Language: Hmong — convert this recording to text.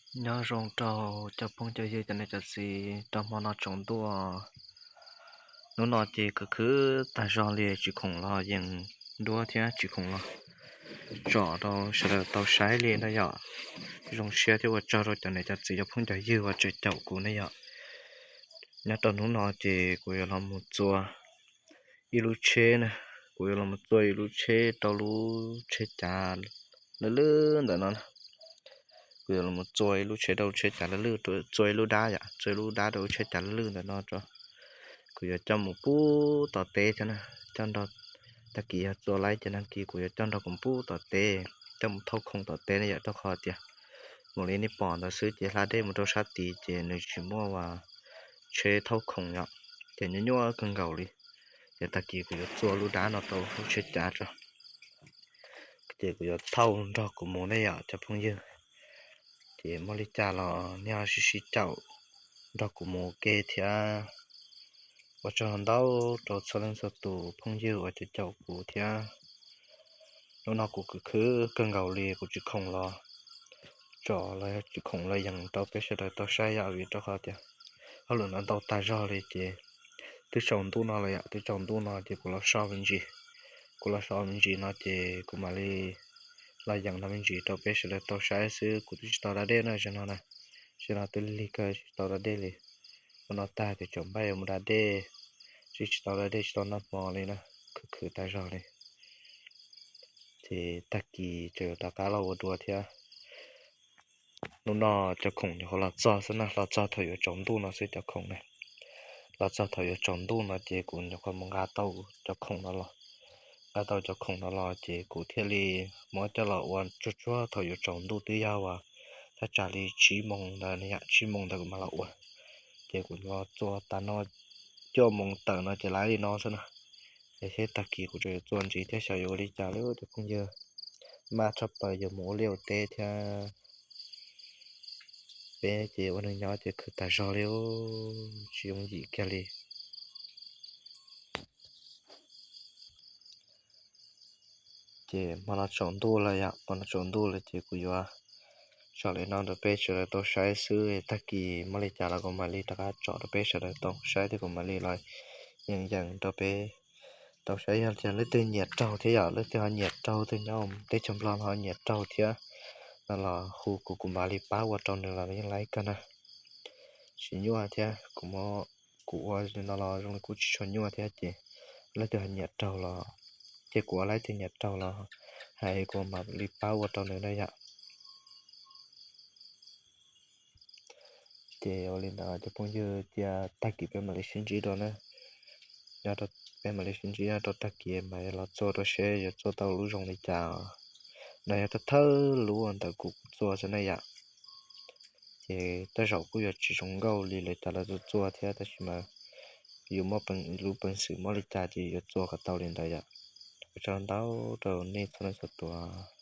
Nyob zoo rau cov phooj cov ywg cov niam cov txiv rau hmo no tsaus ntuj. Hnub no ces khwv khwv tag zog li, tsis khoom los yees duab thiab tsis khoom los tsom rau sawv daws tau saib li na yom. Zoo siab thiab ua tsaug rau cov niam cov txiv cov phooj cov ywg uas tseem caum kuv na yom. Nyob rau hnub no ces kuv yuav los mus txua ib lub tsheb na, kuv yuav los mus txua ib lub tsheb rau lub tsheb cav lwj lwj ntawm no na. Kuv yuav los mus txua ib lub tsheb rau lub tsheb cav lwj lwj, txua ib lub dab yom, txua ib lub dab rau lub tsheb cav lwj lwj ntawm no tso. Kuv yuav coj mus pub tom teb thiab na, coj nrog, tag kis yog txua laib ces nag kis kuv yuav coj nrog kuv pub tom teb, coj mus thauj khoom tom teb ne yom, rau qhov tias mus li nej pom ntawd xwb ces hla dej mus rau sab tid ces nws tsis muaj uas tsheb thauj khoom yom, ces nyuaj nyuaj kawg nkaus li. Ces tag kis kuv yuav txua lub dab no rau lub tsheb cav tso, ces kuv yuav thauj nrog kuv mus ne yom cov phooj ywg. Ces muaj li cas los nej ho sib sib caum nrog kuv mus ua ke thiab. Ua tsaug ntau rau txhua leej txhua tus phooj ywg uas caum kuv thiab. Hnub no kuv khwv khwv kawg nkaus li, kuv tsis khoom los tsom los yog tsis khoom los yees rau peb sawv daws tau saib yom, vim rau qhov tias hauj lwm no ntau tag zog li ces twb tsaus ntuj no lawm yom, twb tsaus ntuj no ces kuv los so me ntsis, kuv los so me ntsis no ces kuv mam li los yees no me ntsis rau peb sawv daws tau saib xwb. Kuv twb tsis tau da dej na, zaum no na, zaum no twb lig kawg tsis tau da dej li. Ua no tag ces tseem npaj yuav mus da dej, tsis tsis tau da dej tsis tau noj hmo li na, khwv khwv tag zog li. Ces tag kis tseem yuav rov qab los ua dua thiab. Hnub no cov khoom nyuam qhuav los txog xwb na, los txog thaum yuav tsaus ntuj no xwb cov khoom na. Los txog thaum yuav tsaus ntuj no ces kuv nyuam qhuav mus nqa tau cov khoom no los, nqa tau cov khoom no los ces kuv thiaj li muab coj los ua tsuag tsuag thaum yuav tsaus ntuj twb yog uas thaj tsam li tsib moos ntawd, tsib moos ntawd kuv mam los ua. Ces kuv los txua tas no cuaj moos tawm no ces laib li no xwb na. Es seb tag kis kuv tseem yuav txua ntxiv thiab xyov yuav ua li cas li cov phooj ywg. Maj tshaj plaws yuav mus ua liaj ua teb thiab. Peb ces ua neeg nyob ces khwv tas zog li, tsis yooj yim kiag li. Ces hmo no tsaus ntuj lawm yom, hmo no tsaus ntuj lawm ces kuv yuav tso li no rau peb sawv daws tau saib xwb, tag kis muaj li cas los kuv mam li rov qab tso rau peb sawv daws tau saib thiab kuv mam li los yees yees rau peb tau saib. Yog tias leej twg nyiam raug thiab yom, leej twg ho nyiam raug, twg nyob teb chaws Nplog no ho nyiam raug thiab no los hu kuv, kuv mam li pab ua rau nws los yeej laib kawg na. Tsis nyuaj thiab, kuv ua no los zoo li kuj tsis tshua nyuaj thiab ces leej twg ho nyiam raug los, ces kuv ua laib twg nyiam raug los hais kuv mam li pab ua rau nws na yom. Ces ua li ntawd cov phooj ywg, cia tag kis peb mam li sib ntsib dua na. Nyob rau, peb mam li sib ntsib nyob rau tag kis mam los txua rau seb yuav txua tau lub zoo li cas. No yog thawj thawj lub ntawm kuv, kuv txua xwb na yom. Ces tej zaum kuj yuav tsis zoo nkauj li lawv cov lawv txua txua thiab, tab sis mas yus muaj lub peev xwm muaj li cas ces yuav txua kom tau li ntawd yom. Ua tsaug ntau rau nej txhua leej txhua tus.